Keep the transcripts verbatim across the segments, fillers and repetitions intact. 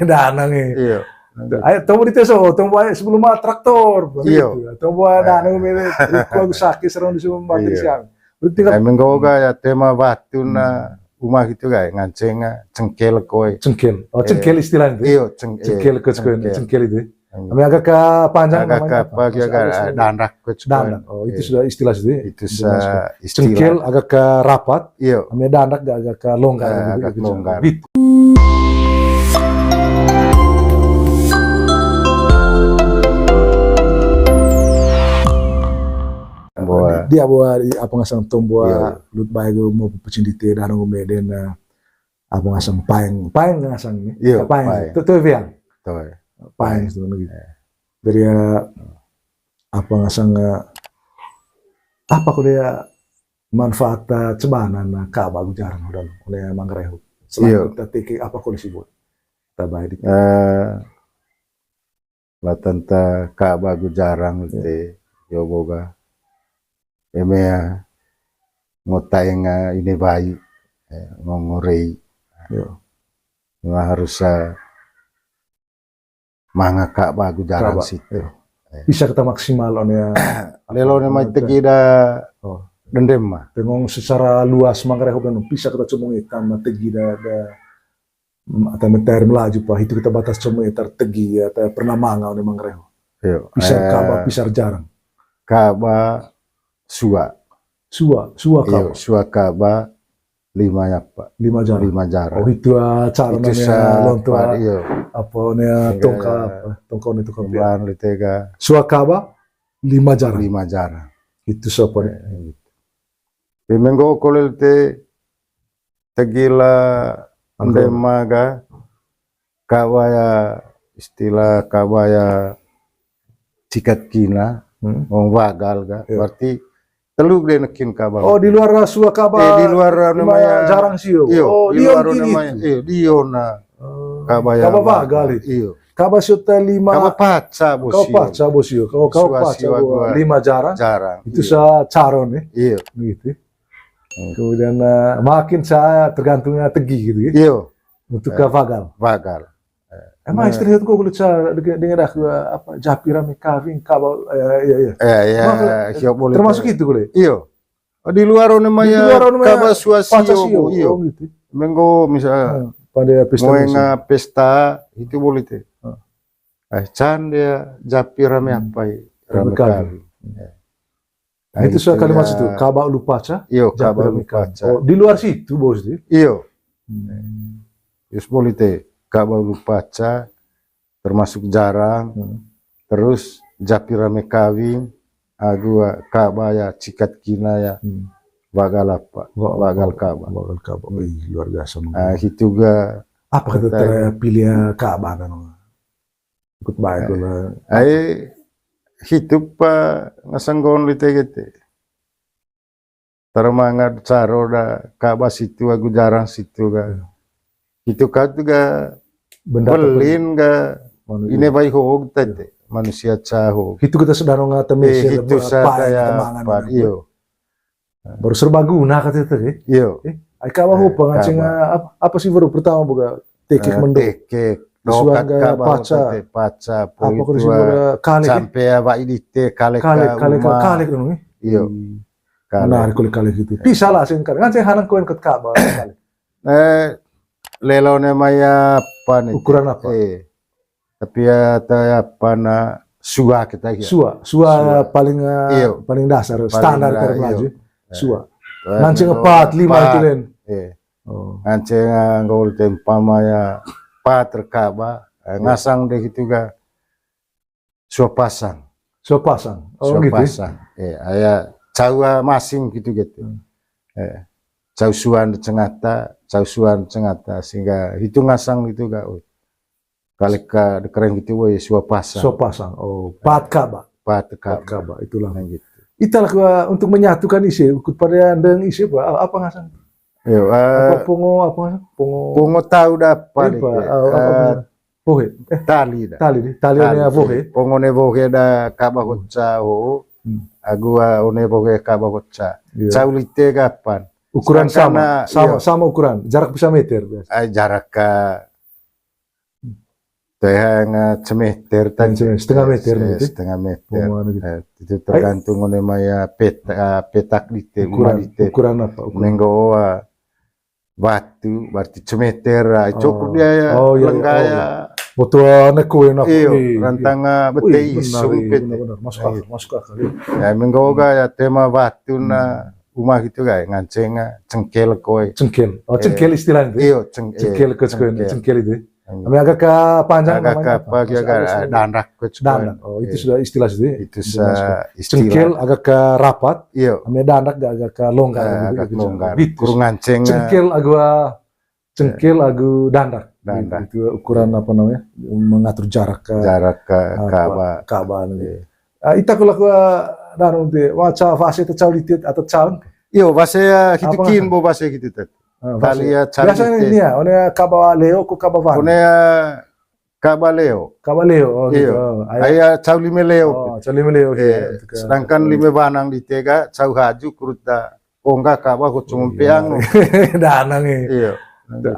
Danang e. Iyo. Ayo, tombo di teso, tombo ayo sebelum ma traktor. Iyo. Tombo ayo danang e, riko aku sakit serang di sumber bangkit siang. Berarti kan. Ai menggoga ya tema batu na uma gitu ga, nganceng, cengkel koe. Cengkel. Oh, cengkel istilah itu. Iyo, ceng-, cengkel ke cengkel itu. Ami agak ke panjang agak namanya ke apa? Agak dandak ke dandak. Oh, itu sudah istilah sih. Itu istilah. Cengkel agak ke rapat. Iyo. Ami dandak agak ke longgar. Agak longgar. Gitu. Dia bawa apa ngasang tombo lut bae gue mau pecing di te danang gue meden apa ngasang paeng, paeng ngasang ni. Iyo, paeng. Itu tuh yang. Paeng itu gitu. Jadi ya apa ngasang apa kok dia manfaat cebana na kaba agu jarang udah oleh manggarai. Selain kita tiki apa kok disebut. Kita baik di. Latanta kaba agu jarang te, yo boga. Eme ya, ngotaenga ine bai, eh, ngongorei. Yo. Nga harus, eh, manga kaba agu jarang situ. Yo. Eh. Bisa kita maksimal on ya. Lelo ne mai tegi da dendem ma. Tengong secara luas manggarai hop dan bisa kita cuma hitam tegi da, da atau meter melaju pa, itu kita batas cuma meter tegi, atau pernah manga one manggarai. Iyo. Pisar kaba, pisar jarang. Kaba sua. Sua, sua kaba. Iyo, sua kaba lima ya, Pak. Lima jarang. Lima jarang. Oh, itu, ah, cara itu namanya lonto, ah, iyo. Apa nih, tongka, apa? Tongka ini, tongka. Sua kaba lima jarang. Lima jarang. Itu siapa nih? Pemenggo kolel te tegila ndema ga kaba ya istilah kaba ya cikat kina, wong wagal ga. Berarti telu de nekin kaba. Oh, di luar sua kaba. Eh, di luar namanya jarang sio. Iyo, oh, di luar namanya. Iyo, di ona. Kaba ya kaba wagal itu. Iyo. Kaba sio ta lima. Kaba paca bosio. Kaba paca bosio. Kaba paca lima jarang. Jarang. Itu sa caron ya. Iyo. Begitu. Kemudian, eh, makin saya tergantungnya tegi gitu ya. Iyo. Untuk ke vagal. Vagal. Emang istri itu kok kulit saya dengan, dengan dah, apa, japi rame kawin, kabau, eh, iya, iya. Eh, iya, siap boleh. Termasuk itu boleh. Iyo. Di luar one maya kaba sua sio, iyo. Menggo misal pada pesta, pesta itu boleh teh. Eh, can dia japi rame apa ya? Rame kawin. Nah, itu soal kalimat situ, kaba ulu paca. Iyo, kaba ulu paca. Oh, di luar situ, bos, di? Iyo. Terus boleh te, kaba ulu paca, termasuk jarang. Terus japi rame kawin, agu, ah, kaba ya cikat kina ya. Wagal apa? Wagal kaba. Wagal kaba. Wih, luar biasa. Ah, itu ga. Apa kata terpilih kaba kan? Ikut baik lah. Ai hitu pa ngasanggon lite gete. Termangat caro da kaba situ agu jarang situ ga. Hitu ka tu ga belin ga ine bai hog tete manusia ca hog. Hitu kita sedang ngata mesir hitu sa kaya apa iyo. Baru serbaguna kata itu, eh? Iyo. Eh, ai kaba hopa nganceng apa, apa sih baru pertama boga tekek mendo. Tekek. Dokat kaba paca. Paca. Apa kau sih boga kalek? Sampai apa ini te kalek kalek kalek kalek dong, eh? Iyo. Menarik kulit kalek itu. Bisa lah sih nganceng hanang koen ket kaba kalek. Eh, lelo ne maya apa nih? Ukuran apa? Eh. Tapi ya, ta apa na sua kita ya. Sua, sua paling, eh, paling dasar, standar karo Melayu. Sua. Nganceng empat, lima itu len. Oh. Nganceng, eh, nggak boleh tempa maya empat rekaba, eh, ngasang deh gitu ga. Sua pasang. Sua pasang. Oh, gitu. Sua pasang. Eh, aya cau masing gitu gitu. Eh, cau suan cengata, cau suan cengata sehingga hitu ngasang gitu ga. Oh. Kalek ka keren gitu, woi, sua pasang. Sua pasang. Oh, pat kaba. Pat kaba. Pat kaba, itulah. Nah, gitu. Itulah, eh, untuk menyatukan isi, ikut pada ndeng isi apa, a-, apa ngasang? Yo, apa eh, pongo, apa ngasang? Pongo. Pongo tahu dapat itu. Apa, eh, apa ngasang? Bohe. Eh, tali dah. Tali, tali ne bohe. Pongo ne bohe da kaba hoca ho. Agu, ah, one bohe kaba hoca. Iya. Cau lite gapan. Ukuran sama, sama, sama ukuran. Jarak bisa meter biasa. Ai jarak ka Toe hang, eh, semeter tadi. Semeter, setengah meter. Eh, gitu. Setengah meter. Pemua gitu. Eh, itu tergantung one mai, eh, peta-, eh, petak dite, uma dite. Ukuran apa? Ukuran. Menggo, eh, watu, berarti semeter, eh, cukup dia ya, oh, iya, iya, lenggah ya. Boto, eh, neku enak. Iyo, rantang, eh, bete isu, benar, benar. Masuk akal, masuk akal, iya. Ya, menggo ga ya tema watu na uma gitu ga, nganceng, eh, cengkel koe. Cengkel. Oh, cengkel istilahnya itu. Iyo, ceng-, cengkel ke cengkel itu. Ami agak ke panjang namanya apa? Agak ke apa, agak dandak. Dandak. Oh, itu sudah istilah sudah. Itu istilah. Cengkel agak ke rapat. Iyo. Ami dandak agak ke longgar gitu. Agak longgar. Kurang nganceng. Cengkel agu, cengkel agu dandak. Dandak. Itu ukuran apa namanya? Mengatur jarak ke Ka'bah. Ka'bah gitu. Iya. Ah, ita kalau ke, ah, danu de, waca fase te cau litit atau cau. Iyo, fase, ah, hitu kin bo fase gitu tet. Ah, tali ya, cari. Biasanya ini ya, one Ka'bah leo ko Ka'bah wan. One, eh, Ka'bah leo. Ka'bah leo, oh, gitu. Iyo. Oh, aya cau lime leo. Oh, cau lime leo, iya. Sedangkan lime wanang dite ga, cau haju kurut da ongga Ka'bah ko cuma peang. Danang, eh. Iyo.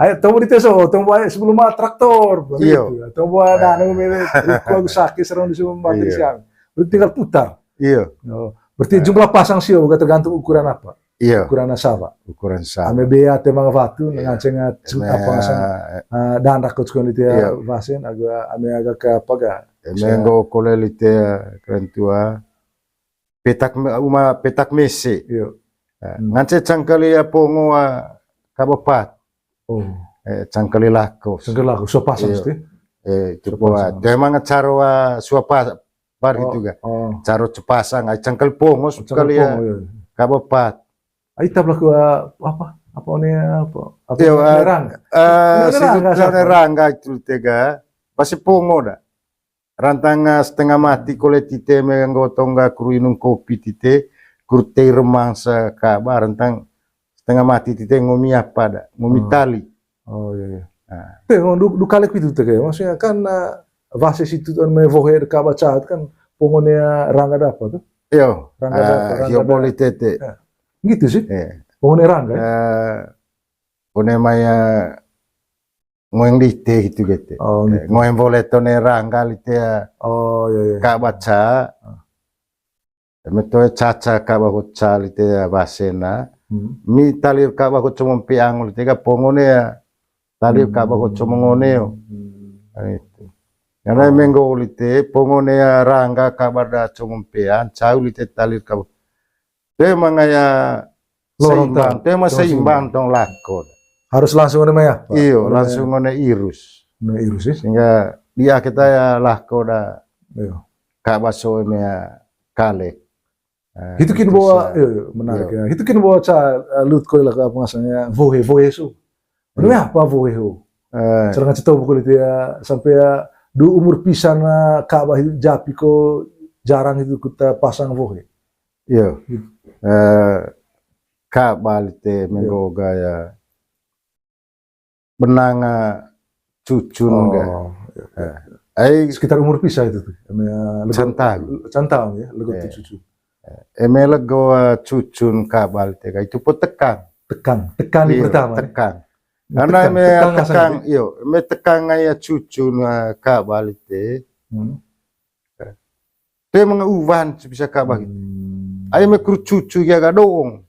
Ayo, tombo dite so, tombo ayo sebelum traktor, begitu. Tombo danang mele, ko aku sakit serang di semua batin siang. Berarti tinggal putar. Iyo. Oh, berarti jumlah pasang sio ga tergantung ukuran apa. Iya. Ukuran sapa? Ukuran sapa? Ame bea te manga watu, nganceng apa ngasang, eh, dandak ko cukon itu ya, wasen, agak ame agak ke apa ga? Eme nggo kole lite, eh, keren tua. Petak me-, uma petak mese. Iya. Eh, ngance cangkali ya pongo, eh, kabapat. Oh. Eh, cangkali lako. Cangkali lako, sua pasang sih. Eh, itu buat. Dia emang caro, eh, sua pas-, Bar gitu ga. Oh. Caro cepasang, ai cangkali pongo, cangkali pongo, iya. Kabapat. Ai tabla ku, ah, apa? Apa one apa? Apa iya, ah, rangga? Ah, rangga itu tega. Pasti pongo da. Rantang, ah, setengah mati kole tite me nggo tongga kuru inung kopi tite, kuru tei remang se Ka'bah rantang setengah mati tite ngomi apa da? Ngomi tali. Oh, iya, iya. Nah. Te, du, du kalek pitu te kayak, maksudnya kan, eh, wase situ tuh me wohe de Ka'bah cahat kan, pongo ne, eh, rangga da apa tuh? Iyo. Rangga da apa? Rangga da. Boleh tete. Ya. Gitu sih. Iya. Pongo ne rangga, ya? Eh, pongo ne maya ngoeng dite gitu, gitu. Oh, gitu. Ngoeng boleh to ne rangga lite ya. Oh, iya, iya. Ka'bah ca. Ah. Eme toe caca Ka'bah ko ca lite wasena. Hmm. Mi talir Ka'bah ko comong peang lite ga pongo ne ya. Talir Ka'bah ko comong one yo. Hmm. Nah, itu. Karena eme nggo lite pongo ne ya rangga Ka'bah da comong peang, cau lite talir Ka'bah. Toe manga ya lorong seimbang, toe manga seimbang tong lako. Harus langsung one maya, Pak? Iyo, langsung one irus. One irus, ya? Sehingga dia kita ya lako da. Iyo. Ka'bah so eme ya kalek. Eh, itu kin bawa, iya, iya, menarik ya. Itu kin bawa ca, eh, lut koi lah ke apa ngasangnya, wohe, wohe su. Ini apa wohe ho? Eh. Cara ngasih tahu pokoknya itu ya, sampai ya, du umur pisan, eh, Ka'bah itu japi ko jarang itu kita pasang wohe. Iya. Gitu. Eh, Ka'bah lite menggoga ya. Benang, eh, cucun ga. Oh, iya. Eh, ai sekitar umur pisa itu tuh? Eme, eh, lego, cantang. Cantang ya, lego tuh cucun. Eh, eme lego, eh, cucun Ka'bah lite ga itu po tekang. Tekang, tekang di pertama, ya? Tekang. Karena eme tekang, iyo, eme tekang ya cucun, eh, Ka'bah lite. Hmm. Te manga uwan bisa Ka'bah gitu. Hmm. Ai me kru cucu ya ga doong.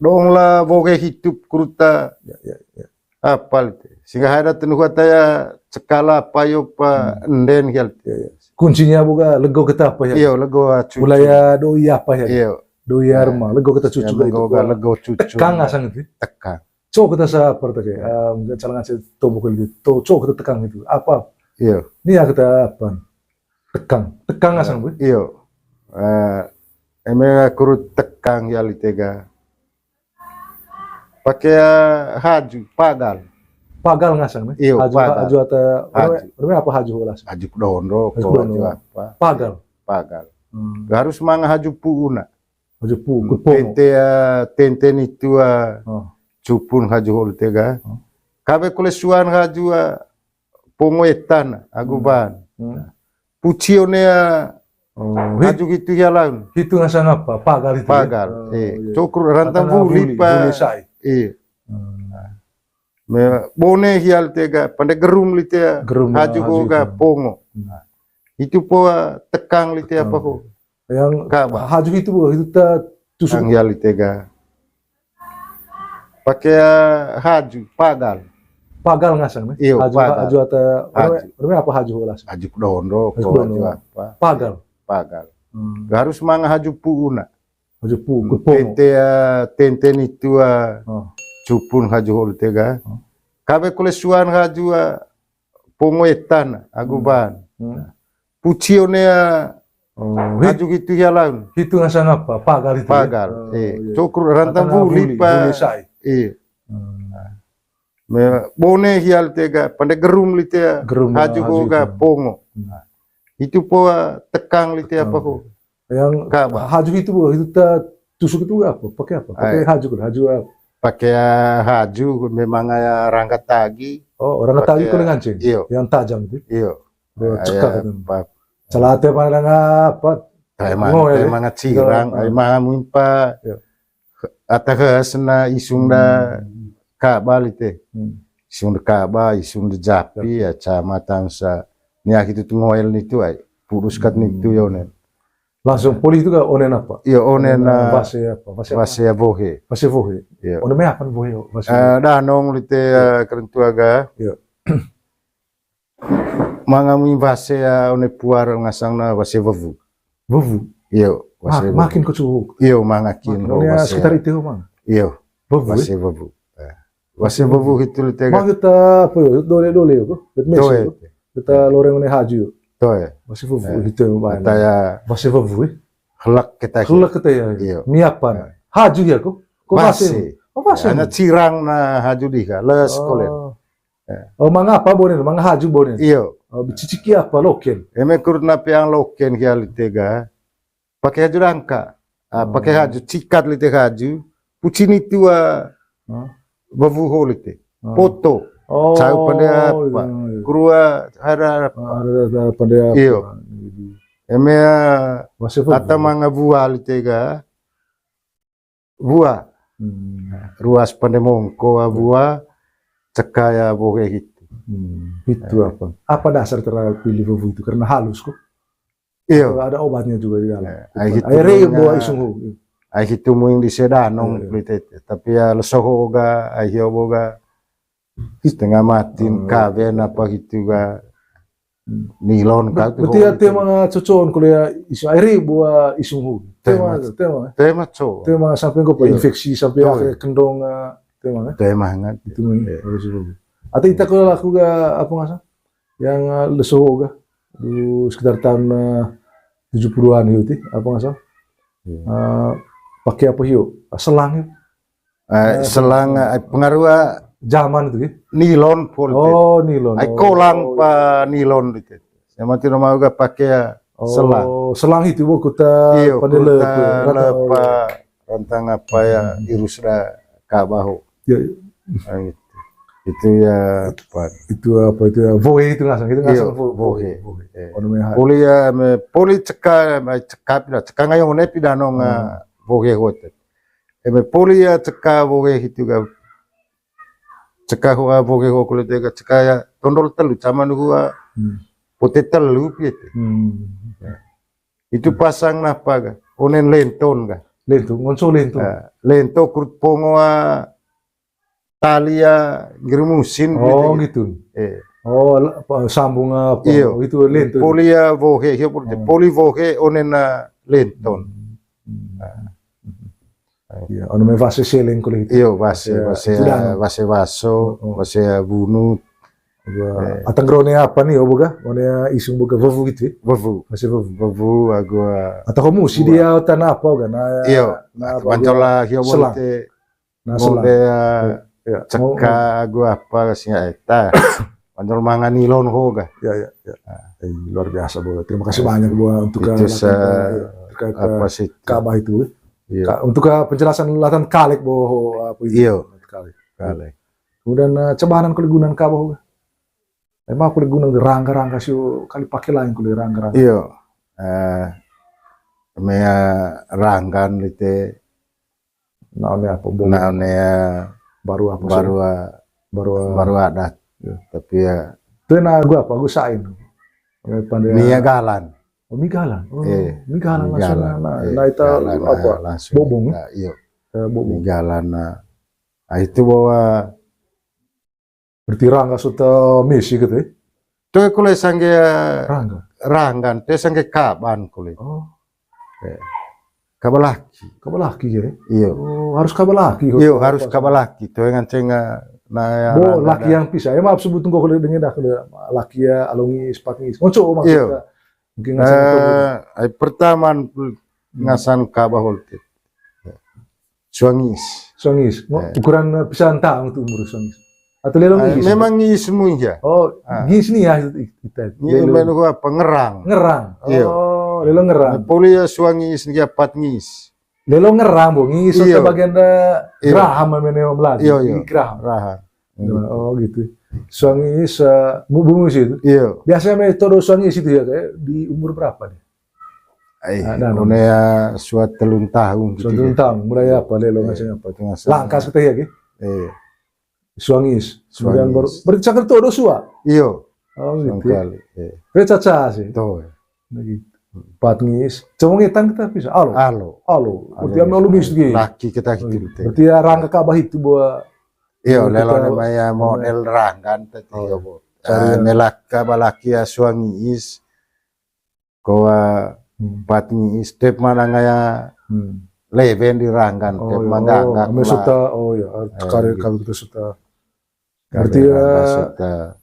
Doong la woge hitup kruta. Ya, ya, ya. Apa lite. Sehingga hada tenu hata ya cekala apa yo pa enden ya. Ya, ya. Kuncinya boga lego kita apa ya? Iyo, lego cucu. Mulai ya doi apa ya? Iyo. Doi arma, lego kita cucu ga itu. Lego cucu. Tekang asang itu. Tekang. Cok kita sa apa tadi? Em, calon ngasih tombok itu. Cok kita tekang itu. Apa? Iyo. Ini ya kita apa? Tekang. Tekang asang, Bu? Iyo. Eh, eme kuru tekang ya lite ga. Pake, eh, haju, pagal. Pagal ngasang, ne? Iyo, haju, pagal. Haju ata, haju. Namanya apa haju holas? Haju dondo, haju apa? Pagal. Pagal. Hmm. Harus manga haju puuna. Haju pu, hmm, kut pongo. Tente, eh, tente nitu, eh, cupun haju hol tega. Hmm. Kabe kole suan haju, eh, pongo etan, agu ban. Hmm. Puci one, eh, haju hitu ya laun. Hitu ngasang apa? Pagal itu ya? Pagal. Oh, eh, iya. Cokro rantang wuli pa. Wuli sai. Iya. Hmm. Me bone hia lite ga, pande gerum lite. Gerum, haju ho ga pongo. Itu po, ah, tekang lite apa ho. Yang Ka'bah. Haju itu bo, itu ta tusuk. Yang hia lite ga. Pake, ah, haju, pagal. Pagal ngasang, ne? Iyo, haju, pagal. Haju ata, haju. Namanya apa haju ho las? Haju dondo, haju dondo, haju apa? Pagal. Pagal. Hmm. Harus manga haju pu'una. Haju pu, hmm, ku pongo. Tente, ah, tente nitu, ah, cupun haju ho lite ga. Hmm. Kawe kole suan haju, ah, pongo etan, agu ban. Hmm. Puci one, ah, haju hitu hia laun. Hitu ngasang apa? Pagal hitu, ya? Pagal. Oh, eh, iya. Cokro rantang vuli pa. Vuli sai. Iya. Hmm. Me bone hia lite ga, pande gerum lite. Gerum, haju ho ga pongo. Hmm. Itu po, ah, tekang lite apa ho. Yang Ka'bah. Haju itu bo, itu ta tusuk itu apa? Pakai apa? Pakai haju kan, haju apa? Pakai, ah, haju, memang, ah, rangga tagi. Oh, rangga tagi. Pakai, kole nganceng? Iyo. Yang tajam itu? Iyo. Bro, cekak itu. Celate mana dengan apa? Emang, emang cirang, emang mimpa. Iyo. Ata hes na isung da Ka'bah lite. Hmm. Isung da Ka'bah, isung da japi, ya, camatan sa. Nia hitu tu ngoel nitu ai. Pudus kat nitu ya onen. Langsung poli itu ga onen apa? Iya, onen, onen, eh, ah, wase apa? Wase apa? Wase vohe. Wase vohe. Iya. Onen me apa vohe? Wase vohe. Eh, danong lite, eh, kerentua ga. Iya. Manga mi wase, ah, one puar ngasang na wase wewu. Wewu? Iyo, wase wewu. Makin ko cuk. Iyo, manga kin ho wase. Sekitar itu, Mang. Iyo. Wewu, wase wewu. Eh. Wase wewu hitu lite ga. Maksud ta apa yo? Dole-dole yo ko? Dole. Kita loreng one haju yo. Dole. Wase wewu hitu, Mang. Kata ya. Wase wewu, eh? Helak kita. Helak kita ya. Iyo. Miapan. Eh. Haju ya ko? Ko wase. Wase. Oh, wase. Hanya cirang na haju diha. Les kolen. Oh. Eh. Oh, manga apa bonen? Manga haju bonen? Iyo. Oh, ciciki apa? Loken. Eme kurut na peang loken hia lite ga. Pake haju dangka. Ah, pake haju, cikat lite haju. Pucin itu, ah, wewu ho lite. Poto. Oh, cau pande apa? Iya, iya. Kurua ada apa? Ah, ada, ada pande apa? Iyo. Eme, ah, ata manga wua lite ga. Wua. Hmm. Ruas pande mongko, ah, wua, ceka ya boge hitu. Hmm. Hitu apa? Apa dasar terpilih wewu itu? Karena halus kok. Iyo. Ada obatnya juga di dalam. Eh, ai hitu. Ai rei manga buah isung ho. Ai hitu muing di sedanong. Iya, iya. Tapi ya leso ho ga, ai hio bo ga. Setengah matin, hmm, kawen apa gitu ga. Hmm. Nilon ka tu. Berarti ya, tema cocoon kuliah isu air buah isung ho. Tema, tema, eh. Tema co. Tema sampai ko infeksi, sampai akhir kendong, eh, tema, eh. Tema hangat. Itu nih, harus itu. Atau kita kalau aku ga apa nggak salah? Yang, eh, leso ga. Dulu sekitar tahun, eh, tujuh puluhan itu, apa nggak salah? Iya. Eh, pakai apa hiu? Selang itu. Eh, selang, eh, pengaruh, eh, zaman itu, ya? Nilon, pol itu. Oh, nilon. Ai kolang pa nilon itu. Yang mati rumah juga pakai, eh, selang. Oh, selang itu buku ta. Iyo, pandele, kuta, rantang, lepa, rantang apa ya, irus da ka bahu. Iya, iya. Ah, gitu. Itu ya, apa? Itu apa itu ya? Vohe itu ngasang, itu ngasang. Iyo, vohe. Vohe. Eh. Ono me ha. Poli ya, me, poli ceka, me ceka pida, ceka ngayong ne pida nong, ah, vohe hote. Eme poli ya ceka boge hitu ga. Ceka hua boge ho kulit ga ceka ya tondol telu, cama nu hua pote telu piye te. Hmm. Ya. Itu pasang napa ga? Onen lenton ga. Lenton, ngonso lenton. Ya, lento kurut pongo, ah, tali ya ngirim musin. Oh, gitu. Eh. Oh, la-, apa, sambung apa? Iyo. Oh, itu lenton. Poli ya boge, iyo poli. Oh. Poli boge onen na lenton. Hmm. Nah. Iya, anu me wase seleng kulit. Iyo, wase, wase, wase, wase waso, wase bunu. Atang rone apa nih, oh, boga? One isung boga wewu gitu ya? Wewu. Wase wewu. Wewu, agu, ah, atau kamu si dia tanah apa, kan? Nah, iyo, nah, apa, pancola, iyo, selang. Nah, selang. Mode, ah, iya, iya. Ceka, agu apa, sih, eh, ta. Panjol manga nilon ho ga. Ya, ya, ya. Nah. Eh, luar biasa, Bo. Terima kasih banyak, Bo, untuk itu, eh, terkait, eh, apa sih itu? Ka'bah itu, ya. Iya. Ka-, untuk, eh, penjelasan latan kalek, Bo, ho, apa itu? Iya. Kalek. Kalek. Kemudian, eh, cebanan kuli gunaan Ka'bah ho ga. Emang kuli gunaan rangga-rangga sih, kali pakai lain kuli rangga-rangga. Iya. Eh, mea ranggan lite. Nah, one apa? Bo. Nah, one, eh, baru apa sih? Baru, eh, Baru, baru adat. Iya. Tapi ya, itu na agu apa? Agu sain. Pande mi galan. Oh, mi galan. Oh, mi galan langsung na, na ita apa? Bobong. Iya. Mi galan na. Ah, itu bahwa berarti rangga sota mesi gitu ya? Toe kole sangge rangga. Ranggan, toe sangge kaban kole. Oh. Kaba laki. Kaba laki ya? Iyo. Oh, harus kaba laki. Iyo, harus kaba laki. Toe nganceng na ya. Bo, laki yang pisah. Ya maaf sebut tunggu kole dengan dah kole laki ya, alongi, sepatngi. Ngoco maksudnya. Mungkin ngasan. Ai pertama ngasan kaba holtet. Suang ngis. Suang ngis. Ukuran, eh, pisah ntang tu umur suang ngis. Atau lelo ngis? Memang ngis mu ya. Oh, ngis ni ya kita. Ni lelo apa, ngerang. Ngerang. Iyo. Oh, lelo ngerang. Poli ya suang ngis ni ya pat ngis. Lelo ngerang, bo, ngis. Iyo. Sota bagian da geraham mene Melayu. Iyo, iyo. Geraham. Geraham. Oh, gitu. Suang ngis, eh, mu-, bu ngis itu. Iyo. Biasanya me todo suang ngis itu ya, kayak di umur berapa nih? Ai, nah, nah, one ya suat telun tahun gitu. Suat telun tahun, mulai apa, lelo ngaseng apa? Langkas kita ya, ki? Iya. Suang ngis. Kemudian baru, berarti cakar todo sua? Iyo. Oh, gitu. Kali. Iya. Re caca sih. Tuh. Nah, gitu. Pat ngis. Cuma ngetan kita bisa. Alo. Alo. Alo. Berarti ame alo ngis gitu. Laki kita gitu. Berarti ya rangga kaba itu buat. Iyo, lelo kita ne baya model ranggan tadi ya, bo. Cari yang melak kaba laki ya suang ngis. Kowa pat ngis, tep mana ngaya leven di ranggan, tep manggangga ame suta, oh ya, kare gitu. Kalau kita suta. Berarti ya,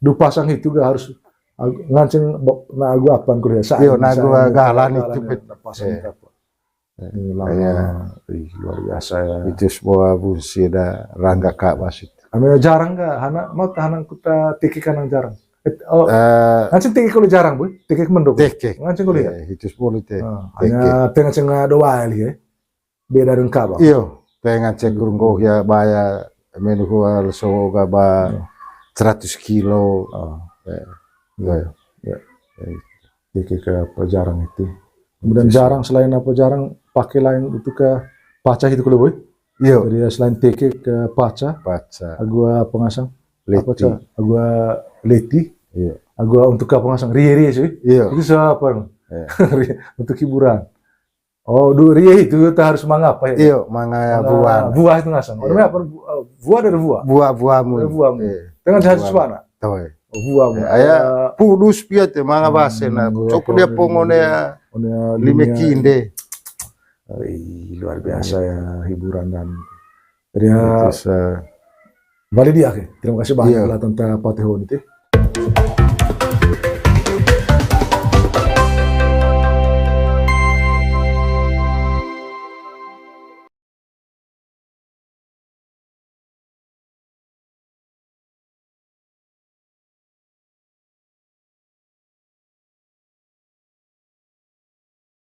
du pasang itu gak harus nganceng na agu apan kuliah. Iyo, na agu galan itu, bet. Pasang itu apa? Iya. Ih, luar biasa ya. Itu sebuah bunsi ada rangga kaba situ. Ame jarang gak, hana, mau tahanan kuta teke kanang jarang. Eh, oh, nganceng teke kole jarang, boy. Teke mendok. Teke. Nganceng kole. Iya, itu sepuluh teke. Hanya tengah-tengah doa ya. Beda dengan kaba. Iyo, tengah cek kurung ya, baya menu kual soga ba seratus kilo. Iya. Teke ke apa jarang itu. Kemudian jarang, selain apa jarang, pakai lain itu ke paca gitu kalau, boy. Iyo. Jadi ya, selain teke ke paca. Paca. Agu apa ngasang? Leti. Agu leti. Iya. Agu untuk apa ngasang? Rie-rie sih. Iya. Itu siapa? Iya. Untuk hiburan. Oh, du rie itu kita harus mangapa ya? Iyo, manga buah. Buah itu ngasang. Iya. Namanya apa? Buah dari buah. Buah, buah mu. Dari buah mu. Iya. Dengan saya suana. Tahu ya. Buah mu. Aya pudus piat ya, manga bahasa na. Cok dia pongone ya. Lime kinde. Ih, luar biasa ya hiburan dan. Jadi ya, balik dia, oke. Terima kasih banyak lah tentang Patihon itu.